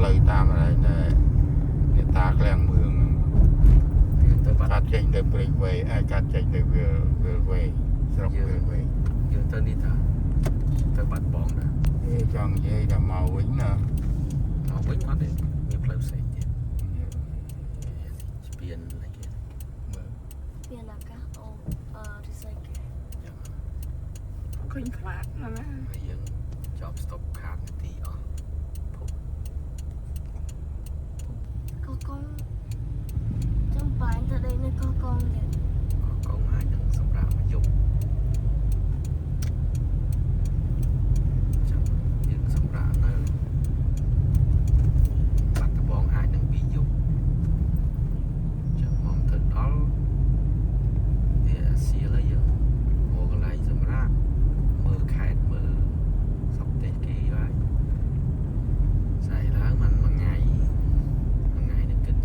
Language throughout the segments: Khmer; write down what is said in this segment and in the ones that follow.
ផ្លូវតាមអីដែរអ្នកតាក្លៀងមឿងហ្នឹង យើងទៅបាត់ កាត់ចេញទៅព្រៃវែងអាចកាត់ចេញទៅវាលវាលវែងស្រុកវាលវែង យើងទៅនេះតាទៅបាត់បងដែរ អេចង់និយាយថាមកវិញណា មកវិញអត់ទេមានផ្លូវផ្សេងទៀតស្ពានអីគេ មើល ពីអាកាសអូអឺ recycle យ៉ាង ឃើញខ្លាចណាស់ណា ហើយយើងចប់ stop ខាតនាទីអស់ភព កោះកុងចាំបាញ់ទៅដីនៅកោះកុងទៀត កោះកុងអាចនឹងសម្រាប់មកយប់ចាំយើងសម្រាប់នៅបាត់ដំបងអាចនឹងពីយប់ចាំមកទៅដល់វាសៀលហើយយើងមកកន្លែងសម្រាប់មើលខេត្តមើលស្រុកទេសគេហើយស្អែកឡើងมันមួយថ្ងៃមួយថ្ងៃនឹងគិត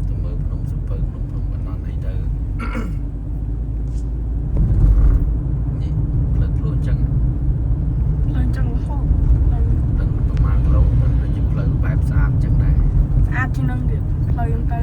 ទៅមើលភ្នំសំពៅភ្នំភ្នំបណ្ដន់អីទៅ នេះផ្លូវខ្លួនចឹង ផ្លូវចឹងរហូតផ្លូវ ដឹងប្រហែលគីឡូមិនដូចជាផ្លូវបែបស្អាតចឹងដែរ ស្អាតជាងនឹងទៀតផ្លូវហ្នឹងទៅ